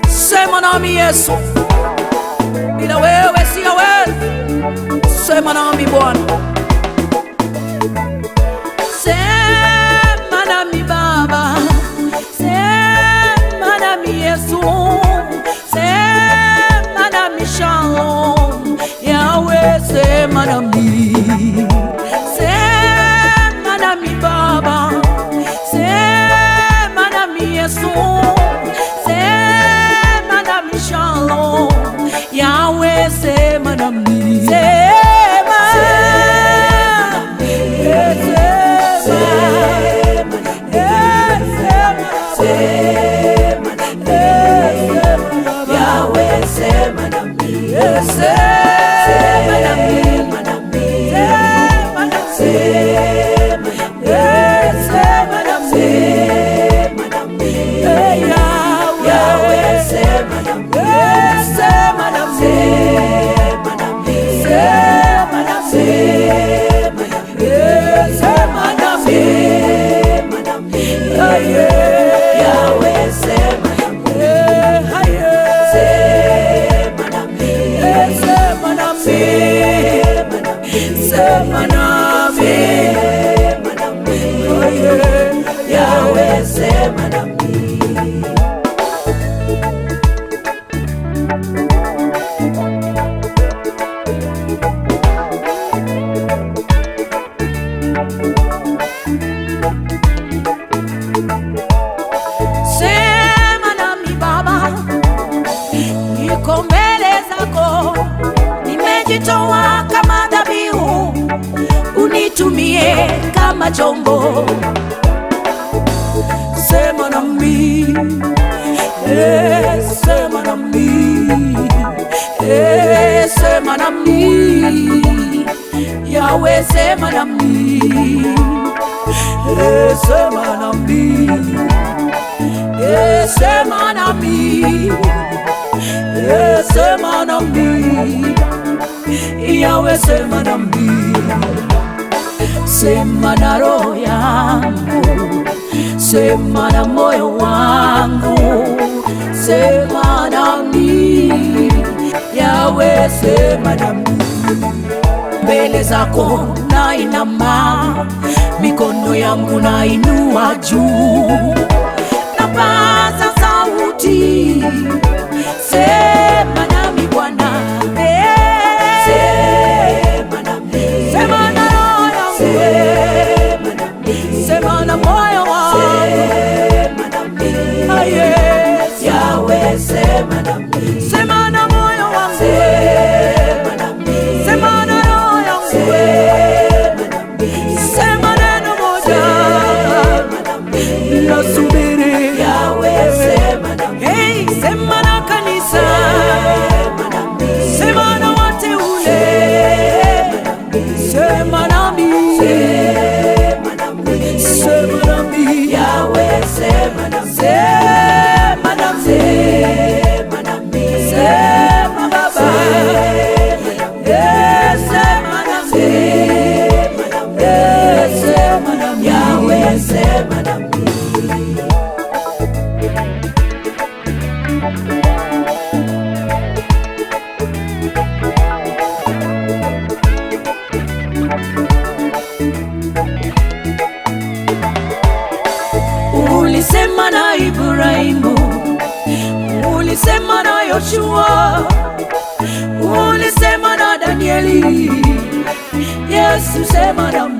Sema nami Yesu, bila wewe siyawezi. Sema nami Bwana, sema nami Baba, sema nami Yesu, sema nami Shalom, Yahweh, sema nami, sema nami Baba, sema nami Yesu, sema nami Shalom, Yahweh, sema nami, sema, Sema nami, Yahweh, sema nami, sema nami, sema nami, sema nami, Yahweh, sema nami, sema nami, sema nami, sema nami, sema nami, Yahweh, sema nami, sema nami, sema nami, sema nami, sema nami, Yahweh, sema nami. Sema nami Baba, niko mbele zako, nimejitoa kama dhabihu, unitumie kama chombo. Sema nami, sema nami, sema nami, Yahweh, sema nami, sema nami, sema nami, sema nami, Yahweh, sema nami, sema na roho yangu, sema na moyo wangu, sema nami, Yahweh, sema nami. Mbele zako nainama, mikono yangu nainua juu, napaza sauti, sema nami Bwana, Sema nami, sema na roho yangu, sema nami, sema na moyo wangu, sema nami, Yahweh, sema nami, sema na moyo wangu, sema nami, sema na roho yangu, sema nami, sema neno moja, sema nami, nasubiri. Yahweh, sema nami, Hey, sema na kanisa, sema nami, sema na wateule, sema nami, sema nami, sema nami, sema nami, Yahweh, sema nami, sema nami, sema nami, sema Baba, sema nami, sema nami, sema nami, sema nami, Yahweh, sema nami. Ulisema na Ibrahimu, ulisema na Yoshua, ulisema na Danieli, Yesu sema nami.